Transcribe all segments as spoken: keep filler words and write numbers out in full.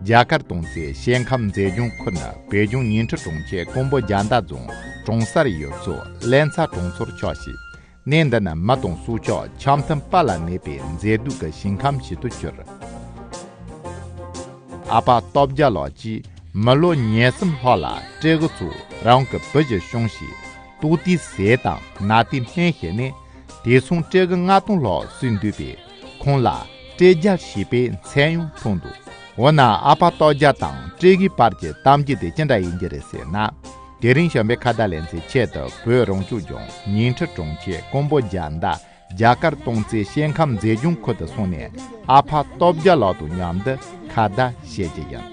རྒྱ་གར་གཏོང་རྩེ་ཞལ་ཁམས་མཛེས་ལྗོངས་ཁུལ་ནི་བོད་ལྗོངས་ཉིང་ཁྲི་གྲོང་ཁྱེར་ཀོང་པོ་རྒྱ་མདའ་རྫོང་གྲོང་གསར་ཡུལ་ཚོ་ལྷུན་རྩེ་གྲོང་ཚོར་ཆགས་ཤིང་། གནས་འདི་ནི་མི་དང་སྲོག་ཆགས་འཆམ་མཐུན་དཔལ་ལ་གནས་པའི་མཛེས་སྡུག་གི་ཞིང་ཁམས་ཤིག་ཏུ་གྱུར། ཨ་ཕ་སྟོབས་རྒྱལ་ལགས་ཀྱིས་མི་ལོ་ཉེར་གསུམ་ལྷག་ལ་སྤྲེའུ་ཚོ་རང་གི་བུ་བཞིན་སྐྱོང་ཞིང་། ལྟོགས་དུས་ཟས་དང་ན་དུས་སྨན་བྱས་ནས། དེ་མཚུངས་སྤྲེའུ་ལྔ་སྟོང་ལྷག་གསོས་འདུག་པས། ཁོང་ལ་སྤྲེའུ་རྒྱལ་ཞེས་པའི་མཚན་ཡང་ཐོགས་འདུག། འོ་ན་ཨ་ཕ་སྟོབས་རྒྱལ་དང་སྤྲེའུའི་བར་གྱི་གཏམ་རྒྱུད་དེ་ཅི་འདྲ་ཡིན་གྱི་རེད་ཟེར་ན། དེ་རིང་བྱམས་པའི་ཁ་བརྡ་ལེ་ཚན་ཆེད་དུ་བོད་རང་སྐྱོང་ལྗོངས་ཉིང་ཁྲི་གྲོང་ཁྱེར་ཀོང་པོ་རྒྱ་མདའ་རྒྱ་གར་གཏོང་རྩེ་ཞལ་ཁམས་མཛེས་ལྗོངས་ཁུལ་དུ་སོང་ནས་ཨ་ཕ་སྟོབས་རྒྱལ་ལགས་དང་མཉམ་དུ་ཁ་བརྡ་བྱེད་ཀྱི་ཡིན།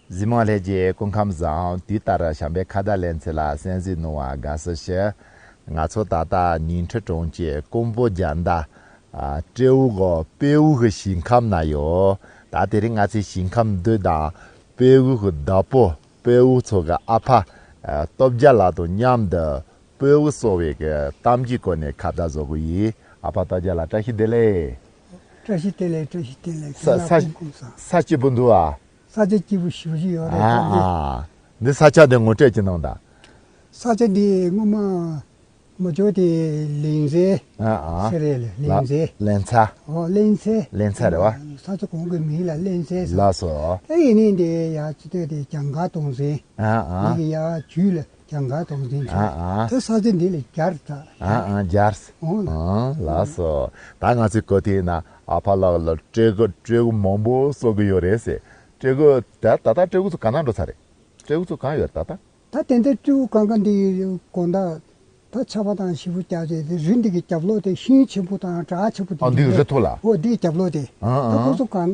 གཟིགས་མོ་ལྷན་རྒྱས་སྐུ་ཁམས་བཟང་། དུས་ལྟར་བྱམས་པའི་ཁ་བརྡ་ལེ་ཚན་ལ་གསན་གཟིགས་གནང་བར་དགའ་བསུ་ཞུ། ང་ཚོ་ད་ལྟ་ཉིང་ཁྲི་གྲོང་ཁྱེར་ཀོང་པོ་རྒྱ་མདའ་ཨ་སྤྲེའུ་གི་དཔལ་བོ་གི་ཞིང་ཁམས་ན་ཡོད། ད་དེ་རིང་ང་ཚོའི་ཞིང་ཁམས་འདི་དང་དཔལ་བོ་གི་བདག་པོ་དཔལ་བོ་ཚོ་གི་ཨ་ཕ་ཨ་སྟོབས་རྒྱལ་ལགས་དང་མཉམ་དུ་དཔལ་བོ་གསོ་བའི་གི་གཏམ་རྒྱུད་སྐོར་ནས་ཁ་བརྡ་བཟོ་གི་ཡིན། ཨ་ཕ་སྟོབས་རྒྱལ་ལགས་བཀྲ་ཤིས་བདེ་ལེགས། བཀྲ་ཤིས་བདེ་ལེགས། བཀྲ་ཤིས་བདེ་ལེགས། ས་ཁྱེད་ལ་ས་སྐུ་ཁམས་བཟང་། ས་སྐྱིད་པོ་འདུག་ཨ། ས་ཆ་སྐྱིད་པོ་ཞེ་པོ་ཅིག་ཡོད་རེད། ཨ་ཨ། འདི་ས་ཆ་འདི་ངོ་སྤྲོད་ཅིག་གནང་དང་། ས་ཆ་འདི་སྔོན་མ་མ་འཇོག་དེ་ལིང་ཚེ་ཨ་ཨ། ཟེར་རེད་ལ། ལ་ལིང་ཚེ། ལན་ཚ། ཨོ་ལིང་ཚེ། ལན་ཚ་རེད་བ། ས་ཆ་གོང་གི་མིང་ལ་ལིང་ཚེ་ཟེར། ལགས་སོ། ཨེ་ཡིན་ནི་འདི་ཡ་ཅི་ལྟོས་དེ་གྱང་ཁ་གཏོང་ཟིན། ཨ་ཨ། འདི་གི་ཡ་ཇུས་ལ་གྱང་ཁ་གཏོང་ཟིན་ཨ་ཨ། ད་ས་ཆ་འདི་ལ་རྒྱར་ད། ཨ་ཨ་རྒྱར། ཨོ་ལ། ཨ་ལགས་སོ། ད་ང་ཚོའི་གོ་དེ་ན་ཨ་ཕ་ལགས་ལ་སྤྲེལ་སྐུ་སྤྲེལ་སྐུ་མང་པོ་གསོ་གི་ཡོད་རེད་ཟེར། སྤྲེལ་སྐུ་ད་ད་ལྟ་སྤྲེལ་སྐུ་ཚོ་ག་ན་འགྲོ་ཚར་རེད། སྤྲེལ་སྐུ་ཚོ་གང་ཡོད་ད་ལྟ། ད་དེ་འདྲ་སྤྲེལ་སྐུ་གང་ག་འདི་དགོང་དག་ད་ཆར་པ་དང་ཞེ་པོ་རྒྱག་བྱས་དེ་རི་འདི་གི་རྒྱབ་ལོགས་དེ་ཤིང་ཆེན་པོ་དང་བྲག་ཆེན་པོ་དེ་ཨ་འདི་གི་རི་ཐོག་ལ། ཨོ་འདི་གི་རྒྱབ་ལོགས་དེ། ཨ་ད་ཨ། ཁོ་ཚོ་གང་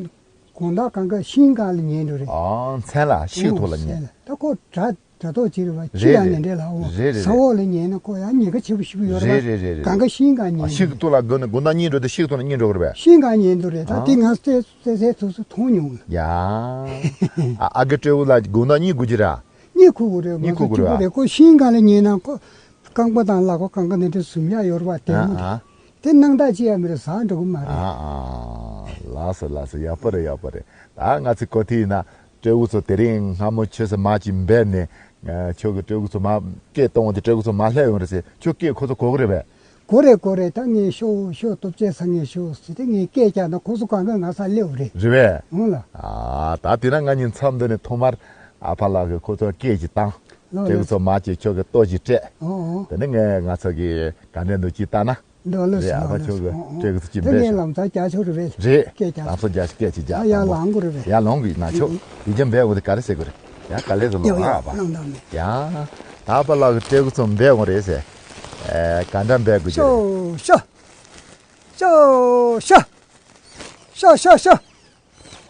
དགོང་དག་གང་ག་ཤིང་སྒང་ལ་ཉལ་འགྲོ་རེད། ཨ་མཚན་ལ་ཤིང་ཐོག་ལ་ཉལ། ཨོ་མཚན་ལ་ད་ཁོ་བྲག་དྲ་ཐོག་ཅིག་རེད་བ། ཅི་རེད་ཡང་ངན་འདྲེ་ལ་འོ། རེད་རེད་ས་རེད། འོག་ལ་ཉལ་ན་ཁོ་ཡང་ཉེན་ཁ་ཆེ་པོ་ཞིག་ཡོད་རེད་རེད་བ། རེད་རེད་རེད། གང་ག་ཤིང་སྒང་ཉལ། ཤིང་གི་ཐོག་ལ་དགོན་དགོན་ཐོག་གཉིས་འགྲོ་དེ་ཤིང་ཐོག་ལ་གཉིས་འགྲོ་གི་རེད་པས། ཤིང་སྒང་ཉལ་འདུག་རེད། ད་ཨ། དེ་ང་ཚོས་ཚེ་ཚེ་ཐུགས་སུ་མཐོང་མྱོང་། ཡ། ཨ་ཨ་གི་སྤྲེའུ་ལ་དགོན་ཐོག་གཉིས་དགོས་ཀྱི་ར། གཉིས་ཁུག་དགོས་རེད། གཉིས་ཁུག་དགོས་རེད་བ། ཁོ་ཤིང་སྒང་ལ་ཉལ་ན་ཁོ་རྐང་པ་དང་ལག་པ་གང་ག་ནས་འདྲ་ཟུམ་ཡག་ཡོད་རེད་བ། དེ་མོ་རེད། ཨ་ཨ། དེ་སྣང་དག་ཅི་ཡང་མི་རེད། ཟ་འགྲོ་གི་མ་རེད། ཨ་ཨ། ལགས་སོ་ལགས་སོ། ཡག་པོ་རེད། ཡག་པོ་རེད། ད་ང་ཚོའི་གོ་ཐིག་ཡིན་ན། སྤྲེའུ་ཚོ་དེ་རིང་སྔ་མོ་ཆུ་ཚོད་མ་གཅིག་འབད་ནས། ཁྱོད་ཀྱི་སྤྲེའུ་ཚོ་མ་སྐད་གཏོང་བ་དེ་སྤྲེའུ་ཚོ་མ་སླེབས་ཡོང་རེད་ཟེར། ཁྱོད་སྐད་ཁོ་ཚོ་གོ་གི་རེད་པས། གོ་རེད་གོ་རེད། ད་ངས་ཤོག་ཤོག་སྟོབས་ཆེ་ས་ངས་ཤོག་ཟེར་ཏེ་ངས་སྐད་རྒྱག་ན་ཁོ་ཚོ་གང་ག་ང་ས་སླེབས་རེད། རེད་པས། འོང་ལ། ཨ་ད་དེ་ན་ང་གཉིས་མཚམས་འདི་ནས་ཐོག་མར་ཨ་ཕ་ལགས་ཀྱིས་ཁོ་ཚོར་སྐད་ཅིག་བཏང་། ལོ་སྤྲེའུ་ལོ། ཚོ་མ་གཅིག་ཁྱོད་ཀྱི་ལྟོ་ཅིག་སྤྲད། འོང་འོང་། དེ་ནས་ངས་ང་ཚོ་གི་ག་འདྲས་འདུག་ཅིག་ལྟ་ན། འདོད་ལོ་རེད། ཞིག་ཨ་ཕ་ལོ་ཁྱོད་ཀྱི་ཞིག་འོང་འོང་། སྤྲེའུ་ཚོ་ཅིག་དེ་འབད་ངས་ཤོག་ལམ་སང་རྒྱག་ཆོག་རེད་པས། རེད། སྐད་རྒྱག་ལམ་སང་རྒྱག་ཞིག་སྐད་ཅིག་རྒྱག་ཨ་ཡ་དང་པོ་ལང་དགོས་རེད་པས། ཡ་ལང་དགོས་ན་ཆོག་ཡིན་ཀྱང་འབད་དགོས་དེ་ག་རེ་ཟེར་དགོས་རེད། ཡ་ག་ལེ་ཚོ་ཡོ་ལང་ཡོ་ཨ་ཕ། ལང་དང་མེད། ཡ། ད་ཨ་ཕ་ལགས་ཀྱི་སྤྲེའུ་ཚོ་འབད་དགོས་རེད་ཟེར། ཨེ་ག་འདྲ་འབད་དགོས་ཀྱི་རེད། ཤོ་ཤོ། ཤོ་ཤོ་ཤོ་ཤོ། ཤོ་ཤོ་ཤོ།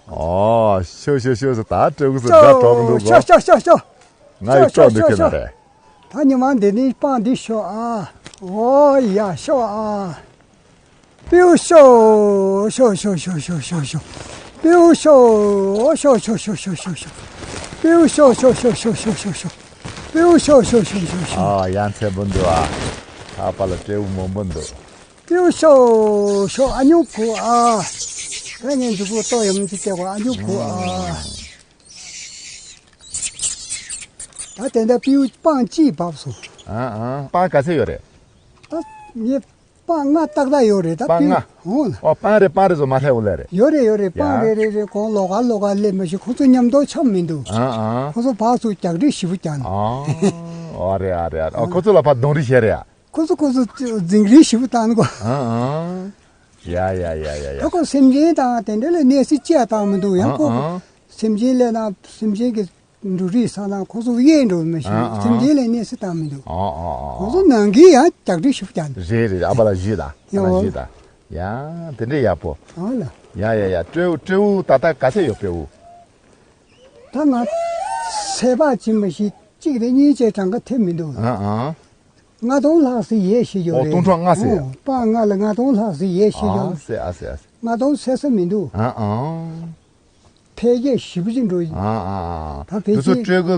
ཨོ་ཤོ་ཤོ་ཤོ་ཟེར། ད་སྤྲེའུ་ཚོ་དགའ་གྲོགས་འདུག་གོ། ཤོ་ཤོ་ཤོ་ཤོ། ང་ཡི་ཤོ་ཤོ་ཤོ་ཤོ། ད་ཉི་མ་འདི་ནས་སྤང་འདི་ཤོ་ཨ། ཨོ་ཡ་ཤོ་ཨ། སྤྲེའུ་ཤོ། ཤོ་ཤོ་ཤོ་ཤོ། སྤྲེའུ་ཤོ། ཤོ་ཤོ་ཤོ་ཤོ། སྤྲེའུ་ཤོ་ཤོ་ཤོ། སྤྲེའུ་ཤོ་ཤོ་ཤོ་ཤོ། ཨ་ཡ་མཚན་པོ་འདུག་ཨ། ཨ་ཕ་ལགས་སྤྲེའུ་མང་པོ་འདུག། སྤྲེའུ་ཤོ་ཤོ། ཨ་ཉོ་ཁུ་ཨ། ད་ངས་མཇུག་གུ་ལྟོ་ཡོང་གི་བལྟས་གོ། ཨ་ཉོ་ཁུ་ཨ། ད་དེ་འདྲ་སྤྲེའུ་སྤང་གཅིག་བབས་སོང་། ཨ་ཨ། སྤང་ག་ཚད་ཡོད་རེད། ད་ངས་སྤང་ལྔ་ཏག་ཏག་ཡོད་རེད། ད་སྤང་ལྔ། སྤྲེའུ་འོང་ལ། ཨོ་སྤང་རེ་སྤང་རེ་ཚོ་མ་སླེབས་འོང་ལེ་རེད། ཡོད་རེད་ཡོད་རེད། སྤང་ཡ། རེ་རེ་རེ་གོང་ལོགས་ཀ་ལོགས་ཀ་སླེབས་མ་ཤེས། ཁོ་ཚོ་མཉམ་དུ་འཁྱམ་མི་འདུག། ཨ་ཨ། ཁོ་ཚོ་ཕར་ཚུར་རྒྱག་རེས་ཞེ་པོ་རྒྱག་ནས། ཨ་ཨ་རེད་ཨ་རེད་ཨ་རེད། ཨོ་ཁོ་ཚོ་ལ་ཕར་རྡུང་རེས་བྱས་རེད་ཨ། ཁོ་ཚོ་ཁོ་ཚོ་འཛིང་རེས་ཞེ་པོ་བཏང་ནས་གོ། ཨ་ཨ། ཡ་ཡ་ཡ་ཡ་ཡ། ད་ཁོ་སེམས་ཅན་དང་དེ་འདྲ་ལ་གནས་ཚུལ་ཅི་ཡང་བཏང་མི་འདུག། ཡང་ཁོ་ཨ་ཨ། སེམས་ཅན་ལས་ན་སེམས་ཅན་གྱི་འབྲུ་རིགས་ས་ན་ཁོ་ཚོ་གཡས་འགྲོ་མི་ཤེས། ཨ་ཨ། སེམས་ཅན་ལ་གནས་ཚུལ་བཏང་མི་འདུག། ཨ་ཨ་ཨ། ཁོ་ཚོ་ནང་གི་ཡང་རྒྱག་རེས་ཞེ་པོ་རྒྱག་འདུག། རེད་རེད། ཨ་ཕ་ལགས་ཞུས་དང་། ཨ་ཡོ། ཕ་ལགས་ཞུས་དང་། ཡ་དེ་འདྲ་ཡག་པོ། ཨ་ལ། ཡ་ཡ་ཡ། སྤྲེའུ་སྤྲེའུ་ད་ལྟ་ག་ཚད་ཡོད་སྤྲེའུ། ད་ང་ཚད་པ་ཅིག་མ་གཞི་གཅིག་རེ་གཉིས་བྱས་གྲངས་ཀ་ཐེབས་མི་འདུག། ཨ་ཨ། ལྔ་སྟོང་ལྷག་ཙམ་ཡོད་ཤེས་ཡོད་ཨོ་རེད། སྟོང་ཕྲག་ལྔ་ཟེར། ཨོ་སྤང་ལྔ་ལ་ལྔ་སྟོང་ལྷག་ཙམ་ཡོད་ཤེས་ཡོད། ཨ་ཟེར་ཨ་ཟེར་ཨ་ཟེར། ལྔ་སྟོང་ཟེར་ས་མི་འདུག། ཨ་ཨ། འཕེལ་རྒྱས་ཞེ་པོ་ཅིག་འགྲོ་ཡིན། ཨ་ཨ་ཨ། ད་འཕེལ་དེ་ཚོ་རྒྱས། སྤྲེའུ་གི་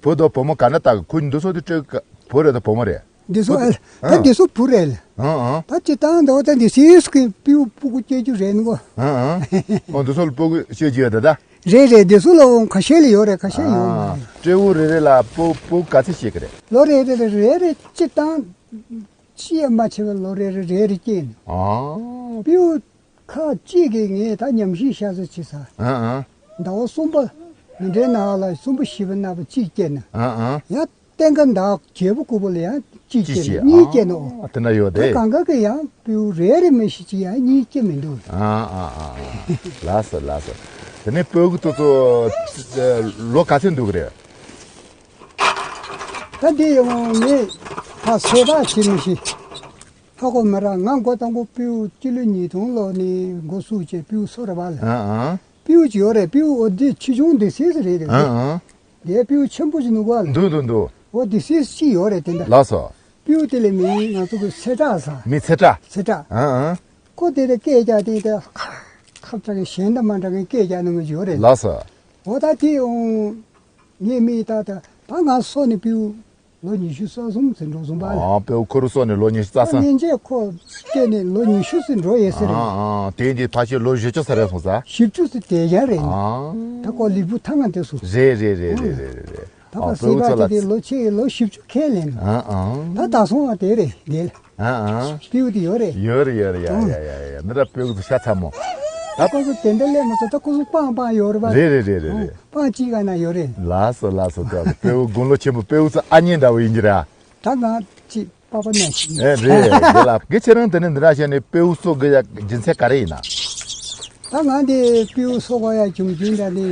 བུ་དང་བུ་མོ་ག་འདྲ་བཏགས་གི། ཁོ་གཉིས་འདི་ཚོ་དེ་སྤྲེའུ་གི་བུ་རེད་དང་བུ་མོ་རེད། འདི་ཚོ་ཨ། ད་འདི་ཚོ་བུ་རེད་ལ། ཨང་ཨང་། ད་སྤྱིར་བཏང་འདི་འོ་ད་འདི་སིས་གི་སྤྲེའུ་སྤུ་གུ་སྐྱེ་རྒྱུ་རེད་ནོ། ཨང་ཨང་། འོ་འདི་ཚོ་ལ་སྤུ་གུ་སྐྱེ་རྒྱུ་ཡོད་ད་ད། རེད་རེད། འདི་ཚོ་ལ་འོང་ཁ་ཤས་ལ་ཡོད་རེད། ཁ་ཤས་ཡོད་མ་རེད། སྤྲེའུ་རེ་རེ་ལ་སྤུ་སྤུ་གུ་ག་ཚད་སྐྱེ་གི་རེད། ལོ་རེ་རེ་རེ་རེ་རེ་སྤྱིར་བཏང་ཅི་ཡང་མ་བྱས་པར་ལོ་རེ་རེ་རེ་རེ་སྐྱེ་ནི། ཨང་། སྤྲེའུ་ཁ་གཅིག་གིས་ངས་ད་ཉམས་ཞིབ་ཤ་ཚ་བྱེད་ས། ཨང་ཨང་། ཟླ་བ་གསུམ་པ་འདི་འདྲའི་ནང་ལ་གསུམ་པ་བཞི་པ་ལྔ་པ་གཅིག་སྐྱེས་ན། ཨང་ཨང་། ཡང་སྟོན་ཁ་ཟླ་བརྒྱད་པ་དགུ་པ་ལ་ཡང་གཅིག་གཅིག་སྐྱེས་ན། སྐྱེས་གཉིས་སྐྱེས་ནོ། ཨ་དེ་འདྲ་ཡོད་དེ། གང་ག་གི་ཡང་སྤྲེའུ་རེ་རེ་མི་ཤི་གཅིག་ཡང་གཉིས་སྐྱེ་མི་འདུག་ཨང་ཨང་ཨང་ཨང་། ལགས་སོ་ལགས་སོ། དེ་ནས་སྤུ་གུ་དེ་ཚོ་ལོ་ག་ཚོད་འདུག་གི་རེད། ད་འདི་ཡང་ངས་ད་ཟས་རག་བྱེད་མི་ཤེས། ཧ་གོ་མི་རག་ང་མགོ་དང་པོ་སྤྲེའུ་སྤྱི་ལོ་ཉིས་སྟོང་ལོ་ནས་འགོ་བཙུགས་བྱས་སྤྲེའུ་གསོ་རེད་པ་ལ། ཨང་ཨང་། སྤྲེའུ་ཅིག་ཡོད་རེད། སྤྲེའུ་འོ་འདི་ཆེ་ཆུང་འདི་སིས་རེད་རེད། ཨང་ཨང་། འདི་སྤྲེའུ་ཆེན་པོ་ཅིག་ནུ་ག་ལ། འདུག་འདུག་འདུག་འོ་འདི་སིས་ཅིག་ཡོད་རེད་དེ་འདྲ། ལགས་སོ། སྤྲེའུ་དེ་ལས་མི་ང་ཚོ་གི་ཚེ་བཀྲ་ས། མི་ཚེ་བཀྲ། ཚེ་བཀྲ། ཨང་ཨང་། ཁོ་དེ་ལས་སྐད་རྒྱག་དེ་ད་ཁ་ཁ་བྲག་གི་གཞན་དང་མ་འདྲ་གི་སྐད་རྒྱག་ནི་ངོ་ཅིག་ཡོད་རེད། ལགས་སོ། འོ་ད་དེ་འོང་། ངའི་མིག་ལྟ་ད་ད་ང་སོ་ནི་སྤྲེའུ་ལོ་ཉི་ཤུ་རྩ་གསུམ་ཙམ་འགྲོ་སོང་པ་ལ། ཨ་སྤྲེའུ་ཁོ་རུ་སོ་ནི་ལོ་ཉི་ཤུ་རྩ་གསུམ། སྔན་ཆད་ཁོ་སྐྱེས་ནས་ལོ་ཉི་ཤུ་ཙམ་འགྲོ་ཡོད་ཟེར་རེད། ཨ་ཨ་དེ་འདི་ཕལ་ཆེར་ལོ་བཞི་བཅུ་ཙམ་རེད་སོང་ཙང་། བཞི་བཅུ་ཙམ་དེ་ཡང་རེད། ཨ་ད་ཁོ་ལི་བུ་ཐང་ང་དེ་སོང་། རེད་རེད་རེད་རེད་རེད་རེད། ད་ཨ་ཁོ་སྤྲེའུ་སྲིད་པ་ཚོ་ལ་དེ་དེ་ལོ་ཆེ་ལོ་བཞི་བཅུ་ཁས་ལེན། ཨ་ཨ་ད་ད་སོང་བ་དེ་རེད་དེ་ལ། ཨ་ཨ། སྤྲེའུ་དེ་ཡོད་རེད། ཡོད་རེད་ཡོད་རེད། ཡ་ཡ་ཡ་ཡ་ཡ། འདི་འདྲ་སྤྲེའུ་ཚོ་ཤ་ཚ་མོ། ད་ཁོ་ཚོ་དེ་འདྲ་ལས་མ་ཚོ་ད་ཁོ་ཚོ་སྤང་སྤང་ཡོད་རེད་པ། རེད་རེད་རེད་རེད་རེད། སྤང་གཅིག་ག་ན་ཡོད་རེད། ལགས་སོ་ལགས་སོ། ད་སྤྲེའུ་དགུང་ལོ་ཆེན་པོ་སྤྲེའུ་ཚོ་ཨ་མྱེས་འདྲ་བོ་ཡིན་གྱི་རེད། ད་ང་གཅིག་པགས་པ་ནང་བཞིན། ཨེ་རེད་རེད་ལ། དགེ་ཁྱེད་རང་དེ་ནས་འདི་འདྲ་བྱས་ནས་སྤྲེའུ་གསོ་དགོས་ཡ་རྒྱུ་མཚན་ག་རེ་ཡིན་ན། ད་ང་འདི་སྤྲེའུ་གསོ་དགོས་ཡ་བྱུང་རྒྱུ་འདྲ་ནི་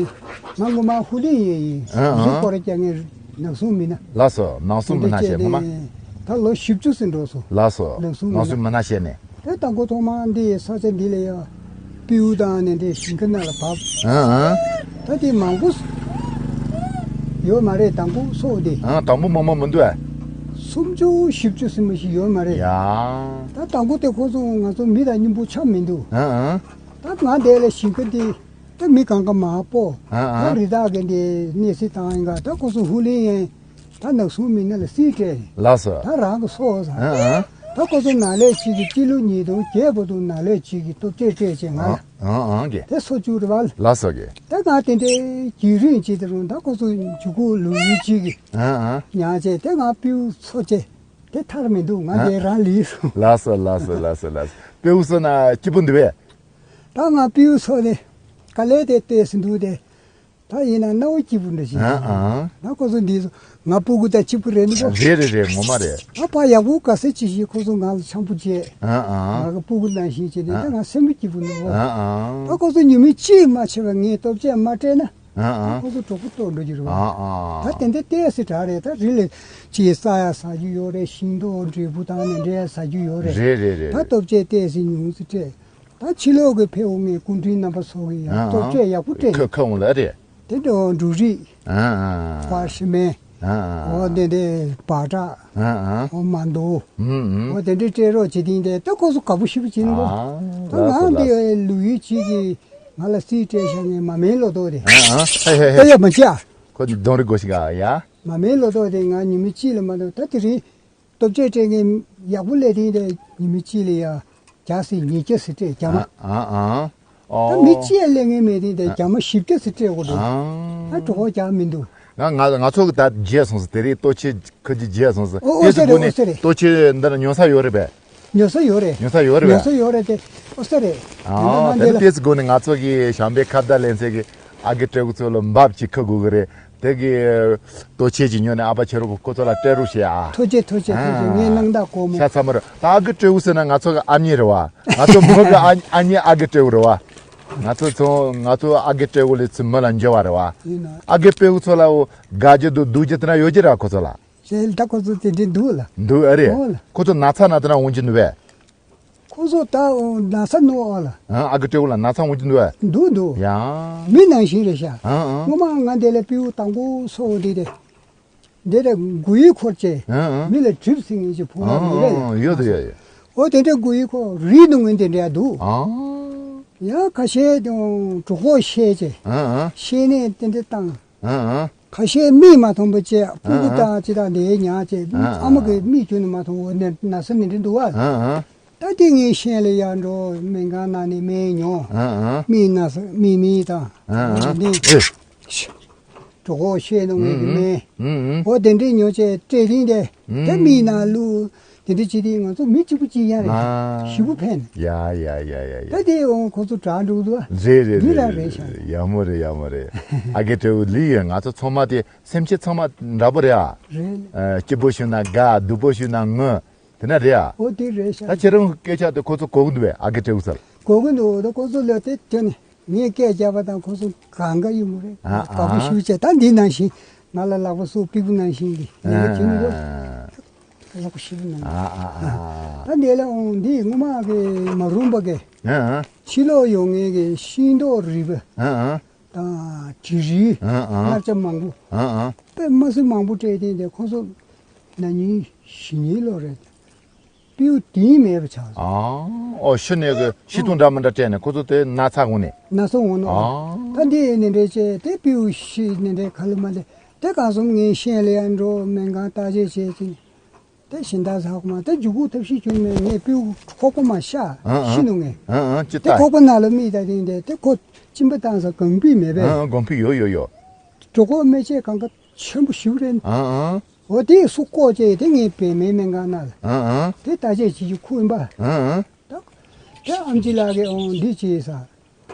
ང་ངོ་མ་ཧུ་ལི་ཡིན་ཡིན། ཨ་ཨ། གཟུགས་སྐོར་རྒྱག་ངེས་ནག་སུང་མི་ན། ལགས་སོ། ནག་སུང་མི་ན་བྱས་ངོ་མ། ད་ལོ་བཞི་བཅུ་ཙམ་འགྲོ་སོང་། ལགས་སོ། ནག་སུང་མི་ན། ནག་སུང་མི་ན་བྱས་ནས། དེ་དང་པོ་ཐོག་མ་འདི་ས་ཆ་འདི་ལ་ཡ་སྤྲེའུ་དང་ནི་འདི་ཞིང་ཁ་ནང་ལ་བབས། ཨ་ཨ། ད་དེ་མང་པོ་ཡོད་མ་རེད། དང་པོ་སོགས་འདི། ཨ་དང་པོ་མང་པོ་མི་འདུག་ཨ། སུམ་ཅུ་བཞི་བཅུ་ཙམ་ཞིག་ཡོད་མ་རེད། ཡ། ད་དང་པོ་དེ་ཁོ་ཚོ་ང་ཚོ་མི་དང་མཉམ་པོ་ཆགས་མི་འདུག་ཨ་ཨ། ད་ང་འདི་ལ་ཞིང་ཁ་འདི་ད་མི་གང་ག་མང་པོ། ཨ་ཨ། ད་རི་དྭགས་ཀྱི་འདི་གནས་སྲིད་བཏང་ཡིན་ག་ད་ཁོ་ཚོ་ཧུ་ལེན་ཡིན། ད་ནག་སུང་མི་སྣ་ལ་རྩིས་སྤྲད། ལགས་སོ། ད་རང་གི་སོ་ཟ། ཨ་ཨ། ད་ཁོ་ཚོ་ནང་ལས་གཅིག་གིས་སྤྱི་ལོ་ཉིས་སྟོང་བརྒྱད་བར་དུ་ནང་ལས་གཅིག་གིས་སྟོབས་ཆེ་སྤྲད་བྱས་ང་ལ། ཨ་ཨ་གི། དེ་སོ་བཅུག་རེད་བ། ལགས་སོ་གི། ད་ང་དེ་འདྲའི་རྒྱུན་རིང་བྱེད་དེ་རུང་ད་ཁོ་ཚོ་མཇུག་གུ་ལུག་ཡུལ་གཅིག་གིས། ཨ་ཨ། ཉར་བྱས་དེ་ང་སྤྲེའུ་གསོ་བྱས་དེ་ཐར་མི་འདུག་ང་དེ་རང་ལུས་སོང་། ལགས་སོ་ལགས་སོ་ལགས་སོ་ལགས་སོ། སྤྲེའུ་གསོ་ན་སྐྱིད་པོ་འདུག་པས། ད་ང་སྤྲེའུ་གསོ་ནས་དཀའ་ལས་དེ་ལྟས་སུ་འདུག་དེ། ད་ཡིན་ན་སྣང་བ་སྐྱིད་པོ་འདྲ་ཞིག་ཨ་ཨ། ད་ཁོ་ཚོ་འདི་ཚོ་ང་སྤུ་གུ་དང་གཅིག་པུ་རེད་འདུག་གོ། རེད་རེད་རེད། ངོ་མ་རེད། ད་ཕ་ཡག་པོ་ག་ས་ཅི་ཞིག་ཁོ་ཚོ་ང་ལ་འཆམ་པོ་བྱས། ཨ་ཨ། ང་གི་སྤུ་གུ་ནང་བཞིན་བྱས་ནས་ད་ང་སེམས་པ་སྐྱིད་པོ་འདུག་གོ། ཨ་ཨ། ད་ཁོ་ཚོ་ཉི་མ་གཅིག་མ་བྱས་པ་ངས་སྟོབས་ཆེ་མ་སྤྲད་ན། ཨ་ཨ། ད་ཁོ་ཚོ་གྲོགས་པོ་ལྟོགས་འགྲོ་རྒྱུ་རེད་བ། ཨ་ཨ། ད་དེ་འདྲ་ཏོག་ཙམ་དྲག་རེད། ད་རི་ལ་ཅི་ས་ཡ་ཟ་རྒྱུ་ཡོད་རེད། ཤིང་ཏོག་འབྲས་བུ་དང་ནི་འབྲས་ཟ་རྒྱུ་ཡོད་རེད། རེད་རེད་རེད། ད་སྟོབས་ཆེ་ཏོག་ཙམ་ཉུང་ཙམ་སྤྲད། ད་ཕྱི་ལོགས་ཀྱི་ཕེབས་འོང་ངས་སྐུ་མགྲོན་རྣམ་པ་ཚོ་གི་ཡང་ཨ་ཨ། སྟོབས་ཆེ་ཡག་པོ་སྤྲད། ཁ་ཁ་འོང་ལ་རེད། དེ་འདྲ་འབྲུ་རིགས། ཨ་ཨ། པར་ཤི་མེན། ཨ་ཨ། འོ་དེ་འདྲའི་བག་དྲག་ཨ་ཨ། འོ་མ་འདུག་ཨུམ་ཨུམ། འོ་དེ་འདྲའི་སྤྲད་རོགས་བྱེད་དེ་འདྲ་ད་ཁོ་ཚོ་དགའ་པོ་ཞེ་པོ་བྱེད་ནི་གོ། ཨ་ད་ལགས་སོ་ང་ལགས་སོ། འདི་ལུག་ཡུལ་གཅིག་གིས་ང་ལ་རྩིས་སྤྲད་བཞག་ནས་མ་མེན་ལོ་ཏོག་རེད། ཨ་ཨ། ཧེ་ཧེ་ཧེ། ད་ཡ་མ་བྱ། ཁོ་ཚོ་གདོང་རིས་དགོས་ཤིག་ཨ་ཡ། མ་མེན་ལོ་ཏོག་དེ་ང་ཉི་མ་གཅིག་ལ་མ་གཏོགས་ད་དེ་རིང་། སྟོབས་ཆེ་སྤྲད་མཁན་ཡག་པོ་སླེབས་དེ་འདྲ་ཉི་མ་གཅིག་ལ་ཡ་བརྒྱ་ཟིན་ཉིས་བརྒྱ་ཟིན་སྤྲད་རྒྱ་མ། ཨ་ཨ་ཨ། ད་མི་གཅིག་ཡ་སླེབས་མཁན་མེད་དེ་འདྲ་རྒྱ་མ་བཞི་བརྒྱ་ཟིན་སྤྲད་དགོས་འདུག་ཨ་ད་གྲོགས་པོ་རྒྱག་མི་འདུག་ང་ང་ང་ཚོ་གི་ད་བརྗེད་སོང་ཟེར། དེ་རིང་ལྟོ་ཆས་ཁོ་ཅིག་བརྗེད་སོང་ཟེར། ཨོ་ཨོ་དེ་ཚོ་སེ་རེད། སྒོ་ནས་ཨོ་སེ་རེད། ལྟོ་ཆས་འདི་ལ་ཉོ་ས་ཡོད་རེད་པས། ཉོ་ས་ཡོད་རེད། ཉོ་ས་ཡོད་རེད་པས། ཉོ་ས་ཡོད་རེད་དེ་ཨོ་སེ་རེད། ཨ་ཉོ་ན་དེ་འདི་ལ་ལ་དེ་ཚོ་སྒོ་ནས་ང་ཚོ་གི་བྱམས་པའི་ཁ་བརྡ་ལེན་ཚད་ཀྱི་ཨ་གི་སྤྲེའུ་ཚོ་ལ་འབབ་ཅིག་ཁ་དགོས་གི་རེད། དེ་གི་ལྟོ་ཆས་ཅིག་ཉོས་ནས་ཨ་ཕ་ཁྱེད་རང་ཁོ་ཚོ་ལ་སྤྲད་རོགས་བྱེད་ཨ། ཐུགས་རྗེ་ཐུགས་རྗེ་ཐུགས་རྗེ། ཨ་ངའི་སྣང་དག་སྒོར་མོ། ཤ་ཚ་མོ་རེད། ད་ཨ་གི་སྤྲེའུ་ཟེར་ན་ང་ཚོ་གི་ཨ་མྱེས་རེད་བ། ང་ཚོ་མི་གི་ཨ་ཨ་མྱེས་ཨ་གི་སྤྲེའུ་རེད་བ། ང་ཚོ་ཚོ་ང་ཚོ་ཨ་གི་སྤྲེའུ་ལས་ཚུར་མི་ལ་འགྱུར་བ་རེད་བ། ཡིན་ན། ཨ་གི་སྤྲེའུ་ཚོ་ལ་འོ་དགའ་རྒྱུ་འདུག་སྡུག་རྒྱུ་དེ་འདྲ་ཡོད་ཀྱི་རེད་ཁོ་ཚོ་ལ། ཞེས་ད་ཁོ་ཚོ་དེ་འདྲའི་འདུག་ལ། འདུག་ཨ་རེད། འོ་ལ། ཁོ་ཚོ་ན་ཚ་ན་དེ་འདྲ་འོང་གི་འདུག་བས། ཁོ་ཚོ་ད་འོ་ན་ཚ་ནོ་ཨ་ལ། ཨ་ཨ་གི་སྤྲེའུ་ལ་ན་ཚ་འོང་གི་འདུག་བས། འདུག་འདུག་ཡང་། མི་ནང་བཞིན་རེད་ཤག་ཨ་ཨ། སྔོན་མ་ང་འདི་ལ་སྤྲེའུ་དང་པོ་གསོ་བ་འདི་རེད། འདི་རེད་མགོ་ཡུ་འཁོར་བྱས། ཨ་ཨ། མི་ལ་གྲིབ་ཟིན་ངེས་ཀྱི་ཕོ་བ་མི་རེད་ལ། ཨ་ཡོད་དོ་ཡོད་ཡོད། འོ་དེ་འདྲའི་མགོ་ཡུ་འཁོར་རིལ་འདུག་ངན་དེ་འདྲ་འདུག་ཨ། ཡང་ཁ་ཤས་དང་གྲོད་ཁོག་བཤལ་བྱས། ཨ་ཨ། བཤལ་ནས་དེ་འདྲ་བཏང་། ཨ་ཨ། ཁ་ཤས་མིག་མ་མཐོང་པ་བཅས་སྤུ་གུ་ཨ་ཨ། དང་ཅི་དང་དེའི་ཉག་བཅས་ཨ་ཨ། ཨ་མ་གི་མིག་ཁྱོན་ནས་མ་མཐོང་བ་ནས་ན་ས་ནས་འདྲི་འདུག་བ། ཨ་ཨ། ད་དེ་ངས་ཤན་ལ་ཡར་འགྲོ་སྨན་ཁང་ནང་ནས་སྨན་ཉོ། ཨ་ཨ། མིག་ན་ས་མིག་མིག་དང་ཨ་ཨ། འདི་ཨེ། གྲོད་ཁོག་བཤལ་འདུག་ངས་ཀྱི་སྨན། ཨུ་ཨུ། འོ་དེ་འདྲས་ཉོ་བྱས་སྤྲད་དེ་འདི་དེ་མིག་ནང་བླུགས། དེ་འདྲ་བྱེད་དུས་ང་ཚོ་མི་གཅིག་པུ་གཅིག་ཡང་རེད། ཞེ་པོ་ཕན། ཡ་ཡ་ཡ་ཡ་ཡ། ད་དེ་འོང་ཁོ་ཚོ་དྲག་འགྲོ་འདུག་རེད་རེད་འདི་རང་རེད་རེད་ཤག་ཡག་མོ་རེད་ཡག་མོ་རེད། ཨ་རྒས་སྤྲེའུ་ལི་ཡོད། ང་ཚོ་ཚང་མ་དེ་སེམས་ཅན་ཚང་མ་འདྲ་པོ་རེད་ཨ། རེད། ཨ་སྐྱིད་པོ་བྱུང་ན་དགའ། སྡུག་པོ་བྱུང་ན་ངུ། དེ་འདྲ་རེད་ཨ། འོ་དེ་རེད་ཤག་ད་ཁྱེད་རང་སྐད་ཆ་དེ་ཁོ་ཚོ་གོ་གི་འདུག་བས། ཨ་རྒས་སྤྲེའུ་ཚོ་ལ། གོ་གི་འདུག་ད་ཁོ་ཚོ་ལ་དེ་དེ་ནི། ངས་སྐད་རྒྱབ་པ་དང་ཁོ་ཚོ་གང་ག་ཡོད་མ་རེད། ཨ་དགའ་པོ་ཨ། ཞེ་པོ་བྱས། ད་འདི་ནང་བཞིན་ང་ལ་ལག་པ་སོགས་པིག་པུ་ནང་བཞིན་གྱི་ཉེན་ཁ་ཅན་གོ་ཨ། ལག་པ་ཞེ་པོ་ནང་ཨ་ཨ་ཨ། ད་འདི་ལ་འོང་འདི་སྔོན་མ་གི་མ་རུངས་པ་གི་ཨ་ཨ། ཕྱི་ལོགས་ཡོང་མཁན་གྱི་ཤིང་ཏོག་རིལ་བུ་ཨ་ཨ། དང་དྲི་རིལ་ཨ་ཨ། མངར་ཆ་མང་པོ་ཨ་ཨ། དཔེ་མ་སྲིད་མང་པོ་སྤྲད་དེ་འདི་ཁོ་ཚོ་ན་ནིང་གཞེས་ནིང་ལོ་རེད། སྤྲེའུ་དེ་མེད་པ་ཆགས་སོང་། ཨ། ཨོ་ཤི་ནས་གི་ཤི་དུང་འདྲ་མི་འདྲ་སྤྲད་ནས་ཁོ་ཚོ་དེ་ན་ཚ་འོང་ནས། ན་ཚ་འོང་ནོ། ཨ། ད་འདི་ནི་འདྲ་བྱས་དེ་སྤྲེའུ་ཤི་ནི་འདྲ་ག་ལ་མ་ལེ། དེ་གང་སོང་ངས་ཤན་ལ་ཡར་འགྲོ་སྨན་ཁང་བརྟག་དཔྱད་བྱས་ཅིང་། དེ་གཞན་དག་ཟ་ཁོ་མ་དེ་འཇུ་སྐུག་ཐབས་ཤེས་བྱུང་མེད། ངས་སྤྲེའུ་ཁོག་པ་མ་ཤ་ཨ་ཨ། ཤི་ནུ་ངས། ཨ་ཨ་ཅི་དེ་ལྟ། ཁོག་པ་ནང་ལ་མིག་ད་དེ་འདྲ་དེ་ཁོ་གཅིན་པ་བཏང་ས་གང་པི་མེད་པས། ཨ་ཨ་གོང་འཕེལ་ཡོད་ཡོད་ཡོད། གྲོད་ཁོག་མི་ཆེ་གང་ག་ཆེན་པོ་ཞིག་རེད། ཨ་ཨ། འོ་དེ་སུ་བཀོག་བྱས་དེ་ངས་བན་མའི་སྨན་ཁང་ནང་ལ། ཨ་ཨ། དེ་བརྟག་དཔྱད་བྱེད་རྒྱུ་ཁུར་ཡིན་པ། ཨ་ཨ། ད་དེ་ཨམ་ཆི་ལགས་ཀྱིས་འོང་འདི་བྱས་ས།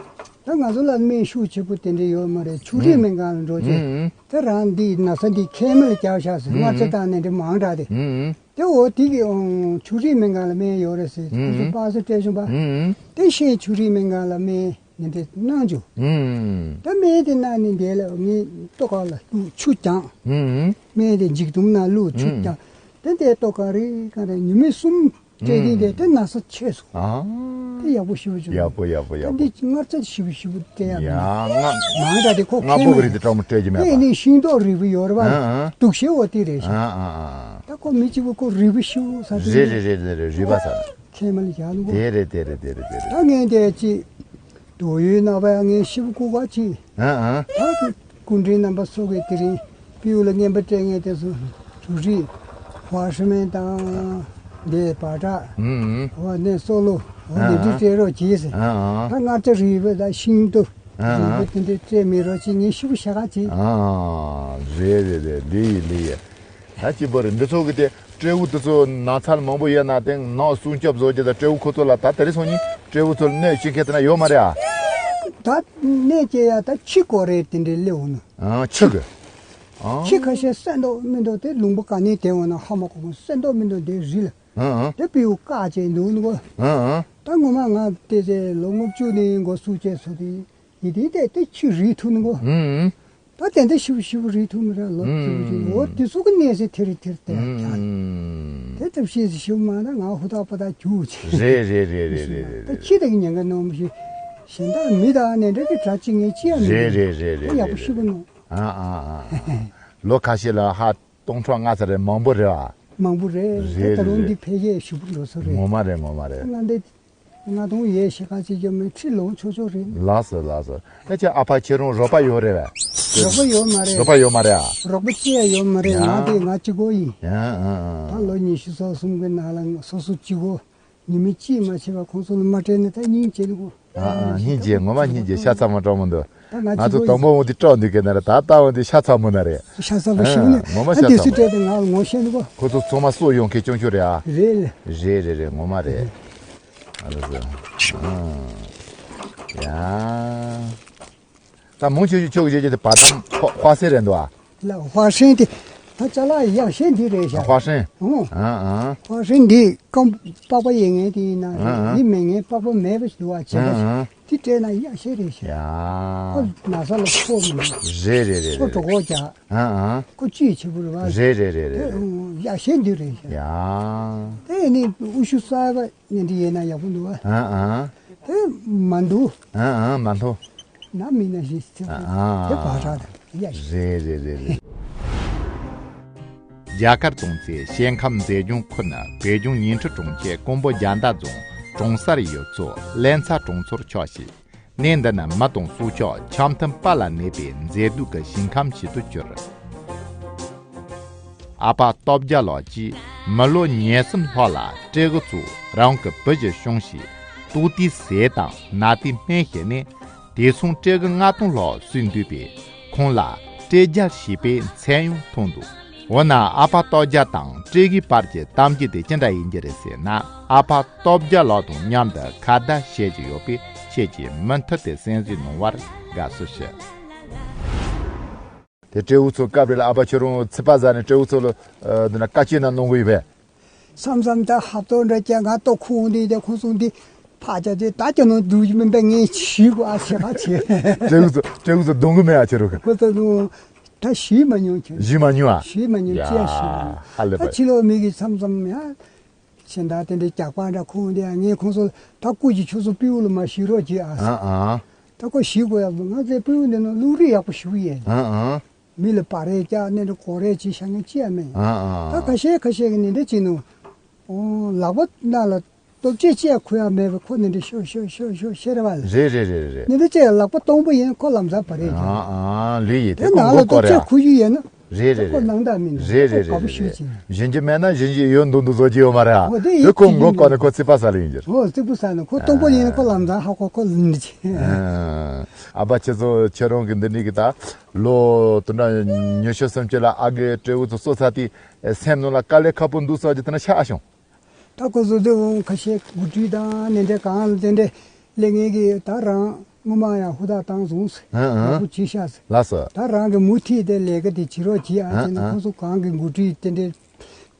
ད་ང་ཚོ་ལ་སྨན་ཤུགས་ཆེ་པོ་དེ་འདྲ་ཡོད་མ་རེད། ཆུ་རིན་སྨན་ཁང་ལ་འགྲོ་བྱས། ཨ་ཨ། དེ་རང་འདི་ན་ཚ་འདི་མཁལ་མ་ལ་བརྒྱབ་ཤག་ཟེར། ཨ་ཨ། མངར་ཆ་བཏང་ནས་འདྲ་མང་དྲགས་ཏེ། ཨ་ཨ། དེ་འོ་དེ་གི་འོང་ཆུ་རིན་སྨན་ཁང་ལ་སྨན་ཡོད་རེད་ཟེར། ཨ་ཨ། ཁོ་ཚོ་པ་སེ་སྤྲད་བྱུང་པ། ཨ་ཨ། དེ་ཤན་ཆུ་རིན་སྨན་ཁང་ལ་སྨན། ནི་འདྲ་གནང་རྒྱུ། ཨུམ། ད་སྨན་དེ་གནང་ནི་འདི་ལ་ངས་ལྟོ་ག་ལ་བླུགས་ཆུ་བརྐྱངས། ཨུམ། སྨན་དེ་འཇིགས་དུམ་ནང་བླུགས་ཆུ་ཨུམ། བརྐྱངས། དེ་འདྲ་ལྟོ་ག་རེ་ག་རེ་ཉི་མ་གསུམ་སྤྲད་དེ་འདྲ་དེ་ན་ཚ་ཆད་སོང་། ཨ། དེ་ཡག་པོ་ཞེ་པོ་བྱུང་། ཡག་པོ་ཡག་པོ་ད་ཡག་པོ། འདི་མངར་ཆ་ཞེ་པོ་ཞེ་པོ་སྤྲད་ཡག་མེད། ཡ་ང་། མང་དྲགས་དེ་ཁོ་ང་ཁེ་པོ་མེད། གི་རེད་དེ་སྤྲང་མོ་སྤྲད་ཀྱི་མེད་པ། དེ་ནི་ཤིང་ཏོག་རིལ་བུ་ཡོད་རེད་པ། ཨ་ཨ། དུག་ཤེལ་འོ་དེ་རེད་ཤག་ཨ་ཨ་ཨ། ད་ཁོ་མི་གཅིག་པུ་ཁོ་རིལ་བུ་ཞེ་པོ་ཟ་ཟ་རེད་རེད་རེད་རེད་རེད། རིལ་བུ་ཟ་ན། མཁལ་མ་ལ་བཞག་ནོ། དེ་རེད་དེ་རེད་དེ་རེད་དེ་རེད། ད་ངས་དེ་ཅི། དོ་ཡོད་ན་བ་ངས་ཤི་བོ་ཀུ་བ་ཅི། ཨ་ཨ། ད་སྐུ་མགྲོན་རྣམ་པ་སོགས་ཀྱིས་དེ་རིང་སྤྲེའུ་ལ་རྔན་པ་སྤྲད་མཁན་དེ་ཚོ་ཆུ་རིལ་ཧྭ་ཧྲི་མེན་དང་། དེ་བ་ཏྲ། ཨུ་ཨུ། འོ་ནས་སོ་ལོ། འོ་ཨ་དེ་འདྲ་ཨ། སྤྲད་རོགས་གྱིས་ཟེར། ཨ་ཨ། ད་མངར་ཆ་རིལ་བུ་དང་ཤིང་ཏོག་ཨ་ཨ། རིལ་བུ་དེ་འདྲ་སྤྲད་མི་རོགས་གྱིས། ངས་ཤི་བོ་ཤ་ཁ་ཅིག་ཨ་ཨ། རེད་རེད་རེད། ལི་ཡི་ལི་ཡི། ད་གཅིག་པ་རེད། འདི་ཚོ་གི་དེ་སྤྲེའུ་དེ་ཚོ་ན་ཚ་མང་པོ་ཡོད་ན་དེ་ནག་སྲུང་སྐྱོབ་བཟོ་རྒྱུ་དང་སྤྲེའུ་ཁོ་ཚོ་ལ་ད་དེ་རིང་སང་ཉིན་སྤྲེའུ་ཚོ་ལ་གནོད་སྐྱེལ་མཁན་དེ་འདྲ་ཡོད་མ་རེད་ཨ། ད་གནོད་སྐྱེལ་ཡ་ད་ཁྱི་སྐོར་རེད་དེ་འདྲའི་སླེབས་འོང་ནི། ཨ་ཁྱི་གི། ཨ། ཁྱི་ཁ་ཤས་བསད་མདོག་མི་འདུག་དེ་ལུང་པ་ག་ནས་དེ་འོང་ན་ཧ་མ་གོ་གོ་བསད་མདོག་མི་འདུག་དེ་རི་ལ། ཨ་ཨ། དེ་སྤྲེའུ་བཀག་བྱས་འདུག་ནི་གོ། ཨ་ཨ། ད་ངོ་མ་ང་དེ་ཚེ་ལོ་ལྔ་བཅུ་ནས་འགོ་ཚུགས་བྱས་སོ་དེ། ཡིན་དེ་དེ་དེ་ཁྱི་རིལ་ཐུབ་ནི་གོ། ཨ་ཨ། ད་དེ་འདྲ་ཞིབ་ཞིབ་རིལ་ཐུབ་མི་རེད། ལོ་ཨུམ། ཞིབ་ཞིབ་འོ་དེ་ཚོ་གི་གནས་ཚད་དེ་རེད་དེ་རེད་དེ་ཡང་ཀྱང་། ཨུམ། དེ་ཐབས་ཤེས་ཞིབ་མ་ན་ང་ཧུ་ཐག་པ་ཐག་རྒྱུག་ཆེ། རེད་རེད་རེད་རེད་རེད་རེད། ད་ཁྱི་དང་ཉེན་ཁ་ནོར་མི་ཤེས། གཞན་དག་མི་དང་ནས་འདྲ་གི་གྲ་ཅི་ངས་ཅི་ཡང་མི་རེད་རེད་རེད་རེད། ད་ཡག་པོ་ཞིག་གི་ནོ། ཨ་ཨ་ཨ་ཨ། ལོ་ཁ་ཤས་ལ་ཧ་སྟོང་ཕྲག་ལྔ་ཚར་རེད། མང་པོ་རེད་བ། མང་པོ་རེད། རེད་ད་ད་རུང་རེད་འདི་འཕེལ་རྒྱས་ཞིབ་པོ་འགྲོ་ས་རེད། ངོ་མ་རེད་ངོ་མ་རེད། ང་འདི། ང་དང་ཡས་ཤི་ཁ་ཅིག་ཀྱང་མེད། ཁྲི་ལོངས་ཆོག་ཆོག་རེད། ལགས་སོ་ལགས་སོ། ད་ཁྱེད་ཨ་ཕ་ཁྱེད་རང་རོགས་པ་ཡོད་རེད་བས། རོགས་པ་ཡོད་མ་རེད། རོགས་པ་ཡོད་མ་རེད་ཨ། རོགས་པ་ཅི་ཡང་ཡོད་མ་རེད། ཡ། ང་དེ་ང་གཅིག་པོ་ཡིན། ཡ་ཨ་ཨ། ད་ལོ་ཉི་ཤུ་རྩ་གསུམ་གྱི་ནང་ལ་སོ་སོ་གཅིག་པོ། ཉི་མ་གཅིག་མ་བྱས་པ་ཁོང་ཚོ་ལ་མ་སྤྲད་ན་ད་སྙིང་རྗེ་ནི་གོ། ཨ་ཨ་སྙིང་རྗེ་ངོ་མ་སྙིང་རྗེ། ཤ་ཚ་མོ་སྤྲང་མོ་འདུག་ད་ང་ང་ཚོ་གཅིག་པོ་དང་པོ་འོང་དུས་སྐྲག་འདུག་གི་ན་རེད། ད་ལྟ་འོང་དུས་ཤ་ཚ་མོ་ན་རེད། ཤ་ཚ་པོ་ཞིག་ནི། ཨ་ངོ་མ་ཤ་ཚ་མོ་རེད། ཨ་དེ་སུ་སྤྲད་དེ་ང་ལ་ངོ་ཤེས་ནི་གོ། ཁོ་ཚོ་ཚང་མ་སྲོག་ཡོང་མཁན་ཅུང་ཅུང་རེད་ཨ། རེད་ལ། རེད་རེད་རེད། ངོ་མ་རེད། ཨ་ལ་ཟེར། ཨང་། ཡ། ད་མང་ཆེ་ཤོས་ཁྱོད་ཀྱི་བྱེད་ཀྱི་དེ་བ་དམ་ཧྭ་ཧྭ་སེང་རེད་འདུག་ཨ། ལ་ཧྭ་སེང་དེ། ད་ཅ་ལག་ཡག་ཤོས་འདི་རེད་ཤག་ཧྭ་སེང་། ཨང་། ཨང་ཨང་། ཧྭ་སེང་འདི་སྐམ་པགས་པ་ཡིན་ངེས་དེ་ཡིན་ན། ཨང་ཨང་། འདི་མེད་ངེས་པགས་པ་མེད་པ་ཞིག་འདུག་ཨ། བྱས་པ་ཞིག་ཨང་ཨང་། དེ་སྤྲད་ན་ཡག་ཤོས་རེད་ཤག་ཡ། ཁོ་ན་ཚ་ལ་ཕོག་མི་འདུག་རེད་རེད་རེད་ཁོ་རེད་གྲོད་རེད། ཁོག་རྒྱག་ཨང་ཨང་། ཁོ་བཅུད་ཆེ་པོ་རེད་བ། རེད་རེད་རེད་རེད། དེ་ཡག་ཤོས་འདི་རེད་ཤག་ཡ། དེ་ནི་ཨུ་ཆུ་གསར་པ་ནི་འདི་ཡིན་ན་ཡག་པོ་འདུག་ཨ། ཨང་ཨང་། དེ་མ་འདུག་ཨང་ཨང་མ་འདུག་ན་མི་ན་ཞིག་ཨ་ཨ། དེ་བ་ར་དང་ཡ་ཞིག་རེད་རེད་རེད་རེད། རྒྱ་གར་གདོང་རྩེ་ཞལ་ཁམས་མཛེས་ལྗོངས་ཁུལ་ནི་བོད་ལྗོངས་ཉིང་ཁྲི་གྲོང་ཁྱེར་ཀོང་པོ་རྒྱ་མདའ་རྫོང་གྲོང་གསར་ཡུལ་ཚོ་ལན་ཚ་གྲོང་ཚོར་ཆགས་ཤིང་། གནས་འདི་ནི་མི་དང་སྲོག་ཆགས་འཆམ་མཐུན་དཔལ་ལ་གནས་པའི་མཛེས་སྡུག་གི་ཞིང་ཁམས་ཤིག་ཏུ་གྱུར། ཨ་ཕ་སྟོབས་རྒྱལ་ལགས་ཀྱིས་མི་ལོ་ཉེར་གསུམ་ལྷག་ལ་སྤྲེའུ་ཚོ་རང་གི་བུ་བཞིན་བྱུང་ཞིང་། ལྟོགས་དུས་ཟས་དང་ན་དུས་སྨན་བྱས་ནས། དེ་མཚུངས་སྤྲེའུ་ལྔ་སྟོང་ལྷག་གསོས་འདུག་པས། ཁོང་ལ་སྤྲེའུ་རྒྱལ་ཞེས་པའི་མཚན་ཡང་ཐོགས་འདུག་འོ་ན་ཨ་ཕ་སྟོབས་རྒྱལ་དང་སྤྲེའུའི་བར་གྱི་གཏམ་རྒྱུད་དེ་ཅི་འདྲ་ཡིན་རྒྱུ་རེད་ཟེར་ན། ཨ་ཕ་སྟོབས་རྒྱལ་ལགས་དང་མཉམ་དུ་ཁ་བརྡ་བྱེད་ཀྱི་ཡོད་པས། ཁྱེད་ཀྱིས་མུ་མཐུད་དེ་གསན་གཟིགས་གནང་བར་དགའ་བསུ་ཞུ། དེ་སྤྲེའུ་ཚོ་སྐབས་རེ་ལ་ཨ་ཕ་ཁྱོད་རང་ཚིག་པ་ཟ་ནས་སྤྲེའུ་ཚོ་ལ་ཨ་འདི་ན་བཀའ་བཀྱོན་ན་གནང་གི་ཡོད་པས། མཚམས་མཚམས་ད་ཧབ་ཏོ་འདྲ་ཀྱང་ང་ཏོ་ཁོང་འདི་དེ་ཁོང་ཚོ་འདི་ཕ་ཅག་དེ་ད་ཀྱང་ནང་འདུག་མིན་པས། ངས་ཞུས་གོ་ཨ་ཆེ་ཁ་ཆེ། སྤྲེའུ་ཚོ་སྤྲེའུ་ཚོ་གདོང་གི་མེད་ཨ་ཁྱེད་རང་གི། ཁོ་ཚོ་ནང་ད་ཞུས་མ་མྱོང་ཁྱེད། ཞུས་མ་མྱོང་ཨ། ཞུས་མ་མྱོང་ཡ་ཅེས་ཞུས་མ་མྱོང་། ཧ་ལས་པ། ད་ཕྱི་ལོགས་མི་གི་མཚམས་མཚམས་ཡ། ཁྱེད་ད་དེ་འདྲའི་རྒྱག་པ་འདྲ་ཁོང་དེ་ཡང་ངས་ཁོང་ཚོ་ད་སྐུ་གྱི་ཁྱོད་ཚོ་སྤྲེའུ་ལ་མ་ཞུས་རོགས་གྱིས་ཨ། ཨ་ཨ། ད་ཁོ་ཞུས་གོ་ཡ་ང་ཚོའི་སྤྲེའུ་འདི་ནང་ལུག་རིགས་ཡག་པོ་ཞུ་ཡས། ཨ་ཨ། མི་ལ་བ་རེ་བཀྱག་ནས་འདྲ་གོ་རེ་བྱེད་ཤ་ངན་ཅི་ཡང་མེད། ཨ་ཨ། ད་ཁ་ཤས་ཁ་ཤས་ཀྱི་ནི་འདྲ་བྱེད་ནོ། ཨོ་ལག་པ་ནང་ལ་སྟོབས་ཆས་ཅི་ཡང་ཁུར་ཡ་མེད་པ་ཁོ་ནི་འདྲ་ཤོ་ཤོ་ཤོ་ཤོ་ཤེ་ར་བ་ལ། རེད་རེད་རེད་རེད། ནི་འདྲ་ཅི་ཡང་ལག་པ་སྟོང་པོ་ཡིན་ཁོ་ལམ་སང་བ་རེ་རེད། ཨ་ཨ་ལུས་ཡིན་དེ་དེ་ཁོ་ནང་ལ་མགོ་སྐོར་སྟོབས་ཆས་ཡ། ཁུར་རྒྱུ་ཡིན་ན། རེད་རེད་ཁོ་རེད། ནང་ད་མིན་རེད་རེད་ཁོ་དགའ་པོ་རེད་ཞུ་རེད། ཅིང་། བཞིན་གྱི་མེད་ན་བཞིན་གྱི་ཡོད་འདུག་འདུག་བཟོ་གྱི་ཡོད་མ་རེད་ཨ། འོ་དེ་དེ་ཡིད་ཁོ་ཆེས་མགོ་ཀྱི་སྐོར་ནས་ཁོ་ཚིག་པ་ཟ་ལ་ཡིན་གྱི་རེད། འོ་རྩིག་པོ་ཟ་ནས་ཁོ་སྟོང་པོ་ཡིན་ན་ཁོ་ལམ་སང་ཧ་ཁོ་ཁོ་ལུན་ཅིང་། ཨ་ཕ་ཁྱེད་ཚོ་ཁྱེད་རང་གི་འདི་འདྲའི་གི་ད་ལོ་དུ་འདྲ་ཉི་ཤུ་སུམ་ཅུ་ལ་ཨ་གི་སྤྲེའུ་ཚོ་གསོ་ཚར་དུས་སེམས་ནང་ལ་དཀའ་ལས་ཁག་པོ་འདུག་བསམ་གྱི་དེ་ན་ཆགས་བྱུང་། ད་ཁོ་ཚོ་དེ་འོང་ཁ་ཤས་འགོ་ཁྲིད་དང་ནན་ཏན་གང་ལ་དེ་འདྲས་སླེབས་ངེས་ཀྱི་ད་རང་སྔོན་མ་ཡང་ཧུར་ཐག་བཏང་སོང་ཟེར། ཨ་ཨ། ཡག་པོ་བྱས་ཤག་ཟེར། ལགས་སོ། ད་རང་གི་མུ་མཐུད་དེ་ལས་ཀ་དེ་བྱེད་རོགས་བྱེད་ཨ་ཨ་ཟེར་ན། ཨ་ཁོ་ཚོ་གང་གི་འགོ་ཁྲིད་དེ་འདྲས་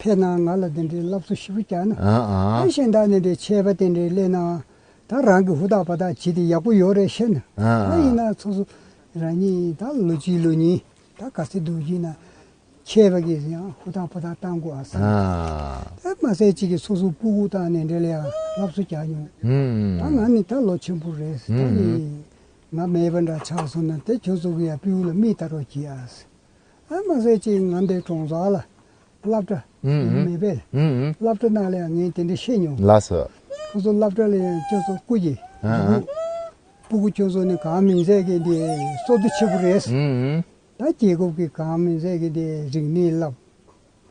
ཕེབས་ན་ང་ལ་དེ་འདྲས་སློབ་གསོ་ཞིབ་པོ་རྒྱག་ན། ཨ་ཨ། ད་གཞན་དག་ནི་འདྲས་ཆད་པ་དེ་འདྲས་སླེབས་ན་ད་རང་གི་ཧུར་ཐག་བ་ཐག་བྱེད་དེ་ཡག་པོ་ཡོད་རེད་ཤེས་ན། ཨ་ཨ། ད་ཡིན་ན་སོ་སོ་རང་ཉིད་ད་ལོ་གཅིག་ལོ་གཉིས་ད་ག་ཚོད་འདུག་ཡིན་ན། ཆད་པ་གིས་ཡང་ཧུར་ཐག་ཧུར་ཐག་བཏང་དགོས་ཨ་ཟེར། ཨ། དེ་མ་ཟད་ཅིག་གིས་སོ་སོ་སྤུ་གུ་དང་ནི་འབྲེལ་ཡང་སློབ་གསོ་རྒྱག་མྱོང་། ཨུམ། ད་ང་ནི་ད་ལོ་ཆེན་པོ་རེད་ཟེར། ད་ཨུམ། ནི་ང་མེད་པ་འདྲ་ཆགས་སོང་ན་དེ་ཁྱོད་ཚོ་གིས་ཡང་སྤུ་གུ་ལ་མིག་ལྟ་རོགས་གྱིས་ཨ་ཟེར། ཨ་མ་ཟད་ཅིག་ང་འདི་གྲོང་ཚོ་ལ་སློབ་གྲྭ་ཨུམ། མེད་པས། ཨུམ། སློབ་གྲྭ་ནང་ལ་ཡང་ངས་དེ་འདྲ་བཤད་མྱོང་། ལགས་སོ། ཁོ་ཚོ་སློབ་གྲྭ་ལ་ཡང་ཁྱོད་ཚོ་སྐུ་གྱིས། ཨ་ཨ། སྤུ་གུ་ཁྱོད་ཚོ་ནི་གང་མིན་ཟད་ཀྱི་འདི་སྲོག་ཏུ་ཆེ་པོ་རེད། ཨུམ། ད་རྒྱལ་ཁབ་ཀྱི་གང་མིན་ཟད་ཀྱི་དེ་རིག་གནས་བསླབ།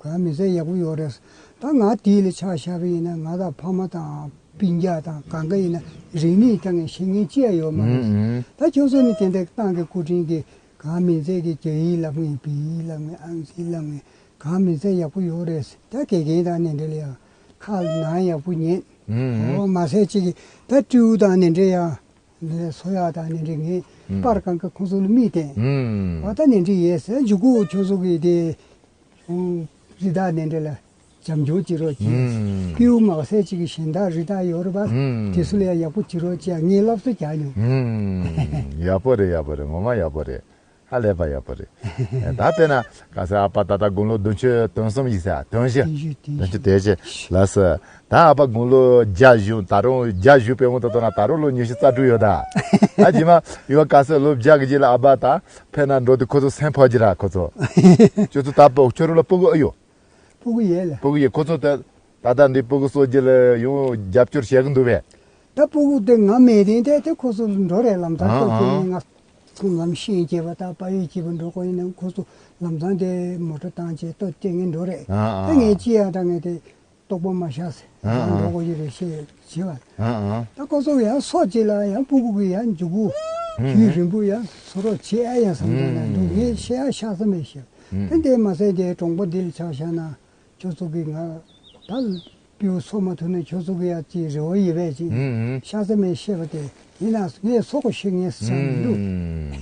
གང་མིན་ཟད་ཡག་པོ་ཡོད་རེད། ད་ང་དེ་ལ་ཆ་བཞག་པ་ཡིན་ན་ང་དང་ཕ་མ་དང་སྤུན་ཀྱག་དང་གང་ག་ཡིན་ན་རིག་གནས་ད་ངས་ཤེས་མཁན་ཅི་ཡང་ཡོད་མ་རེད། ཨུམ་ཨུམ། ད་ཁྱོད་ཚོ་ནི་དེ་འདྲ་ཏང་གི་སྐུ་དྲིན་གྱིས་གང་མིན་ཟད་ཀྱི་རྒྱ་ཡིག་བསླབ་མཁན་བོད་ཡིག་བསླབ་མཁན་ཨང་རྩིས་བསླབ་མཁན་གང་མིན་ཟད་ཡག་པོ་ཡོད་རེད། ད་དགེ་རྒན་དང་ནི་འདྲ་ལ་ཡང་ཁ་ནང་ཡག་པོ་ཉན། ཨུམ་ཨུམ། འོ་མ་ཟད་ཅིག་གིས་ད་སྤྲེའུ་དང་ནི་འདྲ་ཡང་། ལས་སོ་ཡག་དང་ནི་འདྲ་ངས་ཨུམ། པར་གང་ག་ཁོང་ཚོ་ལ་མིག་བསྟན། ཨུམ། འོ་ད་ནི་འདྲ་ཡས་ཟེར་འཇུག་གུ་ཁྱོད་ཚོ་གི་དེ། ཨུམ། རི་དྭགས་ནི་འདྲ་ལ་བྱམས་སྐྱོང་བྱེད་རོགས་གྱིས། ཨུམ། སྤྲེའུ་མ་ཟད་ཅིག་གི་གཞན་དག་རི་དྭགས་ཡོད་རེད་པ། ཨུམ། དེ་ཚོ་ལ་ཡང་ཡག་པོ་བྱེད་རོགས་གྱིས་ངས་སློབ་གསོ་རྒྱག་མྱོང་། ཨུམ། ཡག་པོ་རེད་ཡག་པོ་རེད་ངོ་མ་ཡག་པོ་རེད། ཧ་ལས་པ་ཡག་པོ་རེད། ད་དཔེར་ན་ག་ས་ཨ་ཕ་ད་ལྟ་དགུང་ལོ་བདུན་ཅུ་དོན་གསུམ་ཡིན་ས་དོན་བཞི། བདུན་ཅུ་དོན་བཞི་ལགས་སོ། ད་ཨ་ཕ་དགུང་ལོ་བརྒྱ་བཞུགས་ད་རུང་བརྒྱ་བཞུགས་པའི་དབང་དུ་བཏང་ན་ད་རུང་ལོ་ཉི་ཤུ་རྩ་དྲུག་ཡོད་ད། ད་རྗེས་མ་ཡོད་ག་ས་ལོ་བརྒྱ་གི་རྗེས་ལ་ཨ་ཕ་ད་ཕེབས་ན་འགྲོ་དུས་ཁོ་ཚོ་སེམས་ཕོག་གི་ར་ཁོ་ཚོ། ཁྱོད་ཚོ་ད་པོ་ཁྱོད་རང་ལ་སྤུ་གུ་ཨེ་ཡོད། སྤུ་གུ་ཡོད་ལ། སྤུ་གུ་ཡོད་ཁོ་ཚོ་ད་ད་ལྟ་འདི་སྤུ་གུ་གསོ་རྒྱུ་ལ་ཡང་རྒྱབ་སྐྱོར་བྱེད་ཀྱི་འདུག་པས། ད་སྤུ་གུ་དེ་ང་མེད་དེ་དེ་དེ་ཁོ་ཚོ་འགྲོ་རེད་ལམ་སང་ཨ་ཁོ་ཚོ་ཨ། ང་ཚང་ལམ་ཤེས་བྱེད་པ་དང་དཔལ་ཡོན་བྱེད་པ་འགྲོ་དགོས་ཡིན་ན་ཁོ་ཚོ་ལམ་སང་དེ་མོ་ཊ་བཏང་བྱས་ལྟོ་སྟེར་ངེས་འགྲོ་རེད། ཨ་ཨ། ད་ངས་ཅི་ཡང་ད་ངས་དེ་རྟོགས་པ་མ་བཞག་ཟེར་ཨ་ཨ། ང་འགྲོ་དགོས་ཀྱི་རེད་ཤེས་བྱེད་པ། ཨ་ཨ། ད་ཁོ་ཚོ་ཡང་སོ་གཅིག་ལ་ཡང་སྤུ་གུ་གི་ཡང་འཇུག་གུ་ཨ་ཨ། དུས་རིང་པོ་ཡང་བཟོ་རོགས་བྱེད་ཨ་ཡང་བསམ་གྱི་ན་འདུག་ངས་བཤད་ཡ་ཤ་ཚ་མེད་ཤེས་པ། ཨ་ཨ། ད་འདས་མ་ཟད་དེ་གྲོང་པ་འདི་ལ་ཆ་བཞག་ན། ཁྱོད་ཚོ་གིས་ང་ད་སྤྲེའུ་གསོ་མ་ཐུབ་ན་ཁྱོད་ཚོ་གི་ཡ་ཅིག་རེ་བ་ཡོད་པས་ཅིག་ཨུམ་ཨུམ། ཤ་ཚ་མེད་བཤད་པ་དེ་ཡིན་ན་ངས་སོ་གོ་ཤེས་ངས་བསམ་མི་འདུག་ཨུམ།